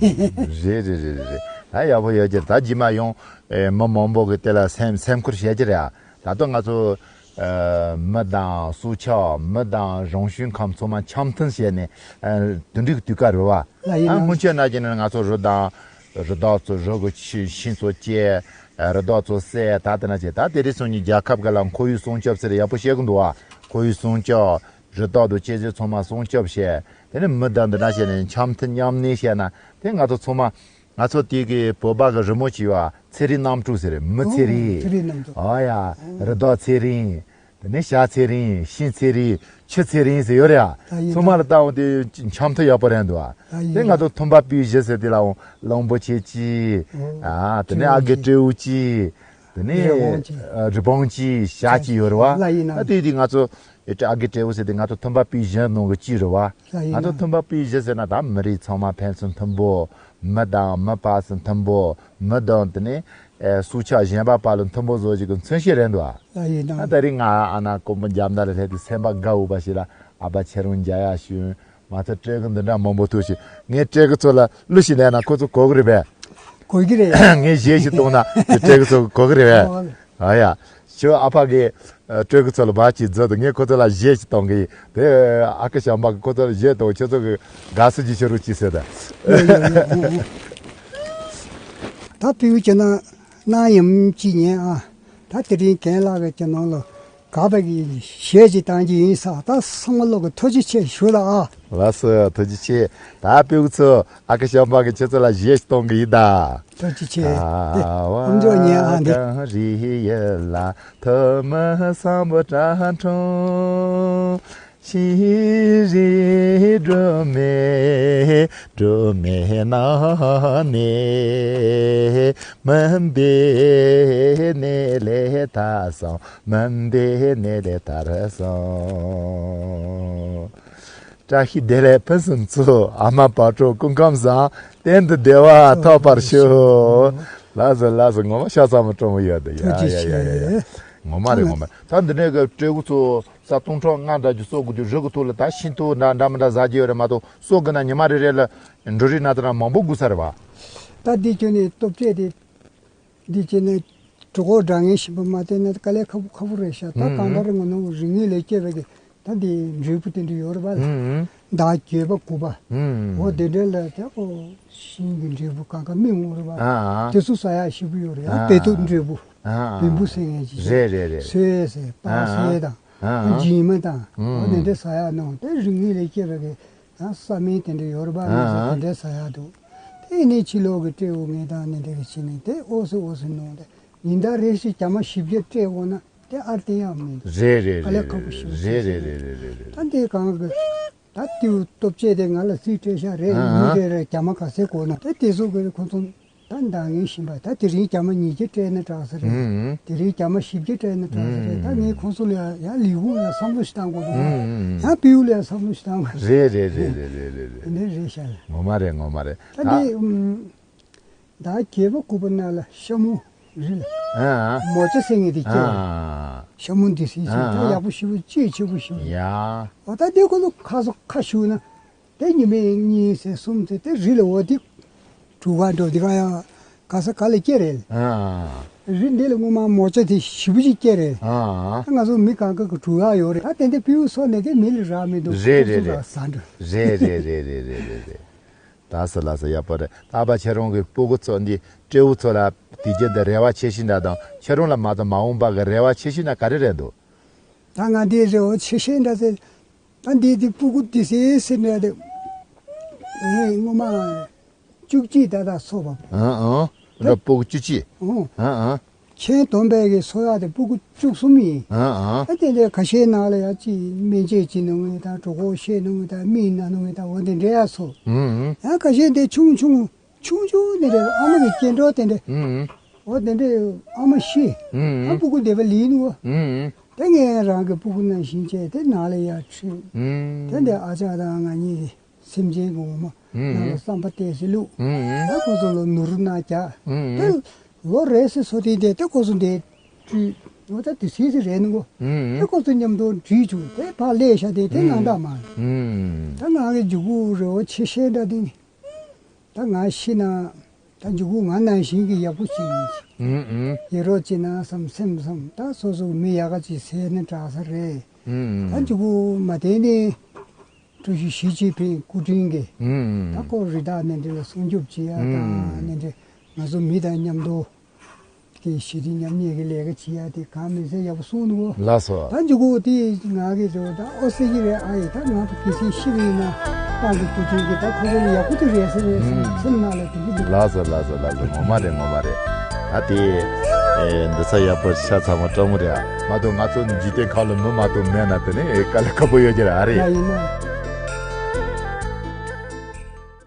རེད་རེད་རེད་རེད། ད་ཡག་པོ་ཡོད་ཀྱི་རེད། ད་རྗེས་མ་ཡང་ཨེ་མི་མང་པོ་གི་དེ་ལ་སེམས་སེམས་ཁུར་བྱེད་ཀྱི་རེད་ཨ། ད་དུང་ང་ཚོ་ཨ་མི་དང་སྲོག་ཆགས་མི་དང་རང་བྱུང་ཁམས་ཚང་མ་འཆམ་མཐུན་བྱས་ནས་ཨ་དེ་འགྲིག་དུས་ཀ་རེད་བ། ལ་ཡིན་ཨ་ན་སྔོན་ཆད་ན་གྱི་ནི་ང་ཚོ་རི་དང་རི་དྭགས་ཚོ་རི་གི་ཆུ་ཤིང་ཚོ་སྐྱེ། རི་དྭགས་ཚོ་བསད་ད་དེ་ན་བྱས་ད་དེ་རིང་སང་ཉིན་རྒྱལ་ཁབ་ཀྱི་ལ་ཁོར་ཡུག་སྲུང་སྐྱོབ་ཟེར་ཡག་པོ་བཤད་གི་འདུག་ཨ། ཁོར་ཡུག་སྲུང་སྐྱོབ། རི་དྭགས་དང་སྐྱེ་ཚུལ་ཚང་མ་སྲུང་སྐྱོབ་བྱས། དེ་ནས་མི་དང་འདི་འདྲ་བྱས་ནས་འཆམ་མཐུན་མཉམ་གནས་བྱས་ན་དེ་ང་ཚོ་ཚང་མ་ང་ཚོ་དེ་གི་བོད་པ་གི་རི་མོ་བྱས་ཡོད་ཨ། ཚེ་རིང་རྣམ་དྲུག་ཟེར་མི་ཚེ་རིང་། ཚེ་རིང་རྣམ་དྲུག་ཨ་ཡ། རི་དྭགས་ཚེ་རིང་། དེ་ནས་ཤ་ཚེ་རིང་། ཤིང་ཚེ་རིང་། ཆུ་ཚེ་རིང་ཟེར་ཡོད་རེད་ཨ། ད་ཡིན་ཚང་མ་ན། ལ་ལྟ་འོང་དེ་འཆམ་མཐུན་ཡག་པོ་རེད་འདུག་ཨ། ད་ཡིན་དེ་ང་ཚོ་མཐུན་པ་སྤུན་བཞི་ཟེར་དེ་ལའང་གླང་པོ་ཆེ་གཅིག་ཨ། དེ་ནས་ཨ་རྒས་སྤྲེའུ་གཅིག་དེ་ནས་རི་བོང་གཅིག་རི་བོང་གཅིག་ཤ་གཅིག་ཡོད་རེད་བ། ལ་ཡིན་ན། ད་དེ་དེ་ང་ཚོ་ཨ་རྒས་སྤྲེའུ་ཟེར་དེ་ང་ཚོ་མཐུན་པ་སྤུན་བཞི་ནང་གི་གཅིག་རེད་བ། ལ་ཡིན་ང་ཚོ་ན། མཐུན་པ་སྤུན་བཞི་ཟེར་ན་ད་མི་རིགས་ཚང་མ་ཕན་ཚུན་མཐུན་པོ། མི་དང་མི་བར་སུ་མཐུན་པོ། མི་དང་དེ་ནས་ཨེ་སྲོག་ཆགས་གཞན་པ་བར་ལ་མཐུན་པོ་བཟོ་ཞིག་གི་མཚོན་བྱེད་རེད་འདུག་ཨ། ལ་ཡིན་ན། ད་རིང་ང་ཨ་ན་ཀོང་པོ་རྒྱབ་ན་ལ་སླེབས་དུས་སེམས་པ་དགའ་འོས་པ་ཞིག་ལ། ཨ་ཕ་ཁྱེད་རང་མཇལ་ཡག་བྱུང་། མ་ཚད་སྤྲེལ་གི་འདི་འདྲ་མང་པོ་ཐུག་ཞིག་ངས་སྤྲེལ་གི་ཚོ་ལ་གླུ་ཞིག་ལེན་ན་ཁོ་ཚོ་གོ་གི་རེད་པས། གོ་གི་རེད། ངས་གཞས་ཞིག་གཏོང་ན་དེ་སྤྲེལ་གི་ཚོ་གོ་གི་རེད་པས། ཨོ། ཨ་ཡ། ཁྱོད་ཨ་ཕ་གི་ཨ་སྤྲེལ་གི་ཚོ་ལ་བར་གྱིས་བརྫོད་དུ་ངས་ཁོ་ཚོ་ལ་གཞས་ཞིག་གཏོང་གི་ཡིན། དེ་ཨ་ཁུ་བྱམས་པ་གི་ཁོ་ཚོ་ལ་གཞས་གཏོང་། ཁྱོད་ཚོ་གི་དགའ་བསུ་ཅིག་ཞུ་རོགས་གྱིས་ཟེར་ད། ཡོ་ཡོ་ཡོ། ད་སྤྲེའུ་ཁྱེད་ན་གནང་ཡམ་ཅིག་ཉན་ཨ། ད་དེ་རིང་རྒན་ལགས་ཀྱི་ཁྱེད་ནང་ལ་ག་པ་གི་གཞས་ཅིག་བཏང་གི་ཡིན་ས། ད་སང་མ་ལོ་གི་ཐུགས་རྗེ་ཆེ་ཞུ་ལ་ཨ། ལགས་སོ། ཐུགས་རྗེ་ཆེ། ད་སྤྲེའུ་ཚོ་ཨ་ཁུ་བྱམས་པ་གི་ཁྱེད་ཚོ་ལ་གཞས་ཞིག་གཏོང་གི་ཡིན་ད། ཐུགས་རྗེ་ཆེ། ཨ་དེ་ཨ་མ་ཇོ་ཉན་ཨ་འདི། གངས་རི་ཡི་ལ་ཐོག་མ་སམ་བྷོ་ཊ་ཁྲོམ། ཤེས་རིག་སྒྲོན་མེ། སྒྲོན་མེ་ནང་ནས་མུན་པའི་གནས་ལས་ཐར་སོང་། མུན་པའི་གནས་ལས་ཐར་སོང་། བཀྲ་ཤིས་བདེ་ལེགས་ཕུན་སུམ་ཚོགས། ཨ་མ་བག་དྲོ་སྐུ་ཁམས་བཟང་། གཏན་དུ་བདེ་བ་ཐོབ་པར་ཤོག་ལགས་སོ་ལགས་སོ། ངོ་མ་ཤ་ཚ་མོ་སྤྲོ་མོ་ཡོད་དེ། ཡ་ཐུགས་རྗེ་ཡ་ཡ་ཡ་ཡ། ཆེ། ངོ་མ་རེད་ངོ་མ་རེད། ད་འདི་འདྲའི་གི་སྤྲེའུ་ཚོ་ས་སྟོང་ཕྲག་ལྔ་འདྲ་ཅིག་གསོ་དགོས་དུས་རི་གི་ཐོག་ལ་ད་ཤིང་ཏོག་འདྲ་འདྲ་མི་འདྲ་ཟ་རྒྱུ་ཡོད་རེད་མ་གཏོགས་གསོ་དགོས་ན་ཉི་མ་རེ་རེ་ལ་འབྲུ་རིགས་སྣ་ཚོགས་མང་པོ་དགོས་ས་རེད་བ། ད་འདི་ཁྱོད་ནས་སྟོབས་ཆེ་དེ། འདི་བྱས་ནས་གྲོད་ཁོག་འགྲང་ངེས་ཤིག་པ་མ་བསྟེན་ན་དཀའ་ལས་ཁག་པོ་ཁག་པོ་རེད་ཤག་ད་ཨུམ་གང་ལྟར་ངོ་ནོར་རིག་ངེས་ལས་སྐྱེས་པའི་གི་ད་འདི་འབྲས་བུ་དེ་འདྲ་ཡོད་རེད་པ། ཨུམ་ཟླ་བརྒྱད་པ་དགུ་པ། ཨུམ་འོ་དེ་འདྲ་ལ་ད་ཁོ་ཤིང་གི་འབྲས་བུ་གང་ག་སྨིན་འོང་རེད་པ། ཨ་ཨ། དེ་ཚོ་ཟ་ཡག་ཞིབ་པོ་ཡོད་རེད་ཡ། ཨ་དཔེ་དུ་འབྲས་བུ། ཨ་ཨ། བེམ་པུ་ཟེར་མཁན་ཅིག་རེད་རེད་རེད། སོས་ཟེར་སྤགས་ཨ་ཨ། སེ་དང་། ཨ་ཨ། འཇིམ་མ་དང་། ཨ་ཨ། འོ་དེ་འདྲ་ཟ་ཡག་ནང་དེ་རིག་ངེས་ལས་སྐྱེས་པའི་གི་ཡང་ས་སྨན་དེ་འདྲ་ཡོད་རེད་པ། ཨ་ཨ། དེ་འདྲ་ཟ་ཡག་འདུག་དེ་ནས་ཕྱི་ལོགས་ཀྱི་སྤྲེའུ་ངན་དང་ནི་འདྲ་གི་ཕྱི་ནས་དེ་ཨོ་སི་ཨོ་སི་གནང་སྟེ་ཉིན་ལྟར་རེ་ཞིག་རྒྱ་མ་བཞི་བརྒྱ་སྤྲད་འོང་ན་དེ་ཨར་ཏེ་ཡང་མི་འདུག་རེད་རེད་དཀའ་ལས་རེད་ཁག་པོ་ཞིག་རེད། རེད་རེད་རེད་རེད་རེད། ད་འདི་གང་གི་ད་ཏིའུ་སྟོབས་ཆེ་དེ་ང་ལ་རྩིས་སྤྲད་ཤག་རེད། ཨ་ཨ། ཉིན་རེ་རེ་རྒྱ་མ་ག་ཚད་དགོས་ན་དེ་དེ་ཚོ་གི་ཁོ་ཚོ་ད་འདང་ངེས་བཞིན་པ་ད་དེ་རིང་རྒྱ་མ་ཉིས་བརྒྱ་སྤྲད་ན་དྲག་ས་རེད། ཨུམ་ཨུམ། དེ་རིང་རྒྱ་མ་བཞི་བརྒྱ་སྤྲད་ན་དྲག་ས་རེད། ཨུམ་ཨུམ། ད་ངས་ཁོང་ཚོ་ལ་ཡང་ལས་ཁུངས་ལ་བསམ་བློ་ཞིག་བཏང་དགོས་འདུག་ཨུམ་ཨུམ། ཡང་སྤྲེའུ་ལ་ཡང་བསམ་བློ་ཞིག་བཏང་དགོས། རེད་རེད་རེད་རེད་རེད་རེད། དེ་འདྲ་རེད་ཤག་ངོ་མ་རེད་ངོ་མ་རེད། ད་ད་འདི་ཨུམ། ཟླ་བརྒྱད་པ་དགུ་པ་ནང་ལ་ཤ་མོ་རི་ལ་ཨ་ཨ། མོ་ཅ་ཟེར་མཁན་དེ་སྐྱེ་བ་རེད། ཨ་ཨ། ཤ་མོ་འདི་ཟེར་ཟེར་ཨ་ཨ། ད་ཡག་པོ་ཞེ་པོ་ཅིག་ཆེ་པོ་ཞེ་པོ་ཡ། འོ་ད་དེ་ཁོ་ཚོ་ཁ་སོ་ཁ་ཞུ་ན་དེ་ཉི་མ་གཉིས་ཟེར་གསུམ་ཟེར་དེ་རི་ལ་འོ་དེ་གྲུ་ག་འགྲོ་དེ་ག་ཡ་ག་ས་ག་ལ་སྐྱེ་རེད། ཨ་ཨ། རི་འདི་ལ་སྔོན་མ་མོ་ཅ་དེ་ཞེ་པོ་ཅིག་སྐྱེ་རེད། ཨ་ཨ། ད་ང་ཚོ་མི་གང་ག་གི་གྲུ་ག་ཡོད་རེད། ད་དེ་འདྲ་སྤྲེའུ་སོགས་ནས་དེ་མི་ལ་རག་མི་འདུག་རེད་ཁོ་ཚོ་རེད་རེད། ལ་ཟ་འགྲོ། རེད་རེད་རེད་རེད་རེད་རེད། ལགས་སོ་ལགས་སོ། ཡག་པོ་རེད། ད་ཕར་ཁྱེད་རང་གི་སྤུ་གུ་ཚོ་འདི་སྤྲེའུ་ཚོ་ལ་དུས་རྒྱུན་དུ་རེ་བ་ཆེ་ཤོས་འདྲ་དང་ཁྱེད་རང་ལ་མ་གཏོགས་མ་འོངས་པ་གི་རེ་བ་ཆེ་ཤོས་འདྲ་ག་རེ་རེད་འདུག་ད་ང་འདིའི་རེ་བ་ཆེ་ཤོས་འདྲ་ཟེར། ད་འདི་འདི་སྤུ་གུ་འདི་སེ་སེ་འདྲ་དེ་ངས་སྔོན་མ་བཅུ་གཅིག་ད་ལྟ་སོ་བ། ཨང་ཨང་། འདྲ་སྤུ་གུ་བཅུ་གཅིག་ཨང་། ཨང་ཨང་། ཁྱེད་སྟོན་པའི་གི་སོ་ཡག་དེ་སྤུ་གུ་བཅུ་གསུམ་ཡིན། ཨ་ཨ། ཨ་དེ་འདྲའི་ཁ་ཤས་ནང་ལ་ཡ་ཅིག་སྨན་དཔྱད་བྱེད་ནུས་ངེས་དང་གྲོད་ཁོག་བཤལ་ནུས་ངེས་དང་མིག་ན་ནུས་ངེས་དང་འོ་དེ་འདྲའི་ཡ་སོ། ཨུམ་ཨུམ། ཡང་ཁ་ཤས་དེ་ཆུང་ཆུང་ཆུང་ཆུང་ནས་རེད། ཨ་མ་གི་སྐྱེ་འགྲོ་དེ་འདྲ། ཨུམ་ཨུམ། འོ་དེ་འདྲའི་ཨ་མ་ཤི། ཨུམ་ཨ་ཨུམ། སྤུ་གུ་དེ་བ་ལིན་ནུ། ཨུམ་ཨུམ། དེ་ངས་རང་གི་སྤུ་གུ་ནང་བཞིན་བྱས་དེ་ནང་ལ་ཡ་ཁྲིད། ཨུམ། དེ་འདྲའི་ཨ་ཅག་དང་ང་གཉིས་ཀྱི་སེམས་ཅན་གོང་མ་ནང་ལ་བསམ་པ་གཏད་སེ་བླུག་ད་ཁོ་ཚོ་ལ་ནོར་ན་རྒྱག་དེ་ལོ་རེ་སེ་སོ་དེ་དེ་དེ་ཁོ་ཚོ་འདས་དུས་ལོ་ད་དུས་སེ་སེ་རེད་ནི་གོ་དེ་ཁོ་ཚོ་མཉམ་དུ་འགྲིག་བྱུང་དེ་ཕར་ལས་ཤ་དེ་དེ་ནང་ད་མ་ད་ང་གི་མཇུག་གུ་རེ་བ་ཆེ་ཤེས་འདྲ་དེ་ནི་ད་ང་ཤི་ན་ད་མཇུག་གུ་ང་ནང་བཞིན་གི་ཡག་པོ་ཞིག་ཡིན་ཡེ་རོགས་ཅི་ན་བསམ་སེམས་བསམ་ད་སོ་སོ་མི་ཡག་ག་ཅིག་ཟེར་ནི་དྲག་ས་རེད། ད་མཇུག་གུ་མ་དེ་ནི། ཀྲུའུ་ཞི་ཞི་ཅིན་ཕིང་སྐུ་དྲིན་གྱིས། ད་ཁོ་རི་དྭགས་ནས་འདི་ལ་སྲུང་སྐྱོབ་བྱེད་ཡ་དང་ནས་འདི་ང་ཚོ་མི་དང་མཉམ་དུ་གི་ཞི་བདེ་མཉམ་གནས་ཀྱི་ལས་ཀ་བྱེད་ཡ་དེ་གང་མིན་ཚད་ཡག་པོ་གསུངས་འདུག་ལགས་སོ། ད་མཇུག་གུ་དེ་ང་གི་རེ་བ་ད་ཨོ་སི་ཀི་རེད་ཨ་ཡི་ད་ང་ཚོ་གལ་སྲིད་ཤི་བ་ཡིན་ན་ཏང་གི་སྐུ་དྲིན་གྱིས་ད་ཁོ་ཚོ་ལ་ཡག་པོ་དེ་རེད་ཟེར་རེད་ཟེར་སེམས་ནང་ལ་དེ་འདྲ་འདུག་ལགས་སོ་ལགས་སོ་ལགས་སོ། ངོ་མ་རེད་ངོ་མ་རེད། ད་དེ། ཨེ། འདི་ཚ་ཡག་པོ་ཤ་ཚ་མོ་སྤྲང་མོ་རེད་ཨ། མ་གཏོགས་ང་ཚོ་འཇིག་རྟེན་ཁམས་ལ་མི་མ་གཏོགས་མེད་ན་དེ་ནས་ཨེ་དཀའ་ལས་ཁག་པོ་ཡོད་ཀྱི་རེད་ཨ། རེད། ཡིན་ན།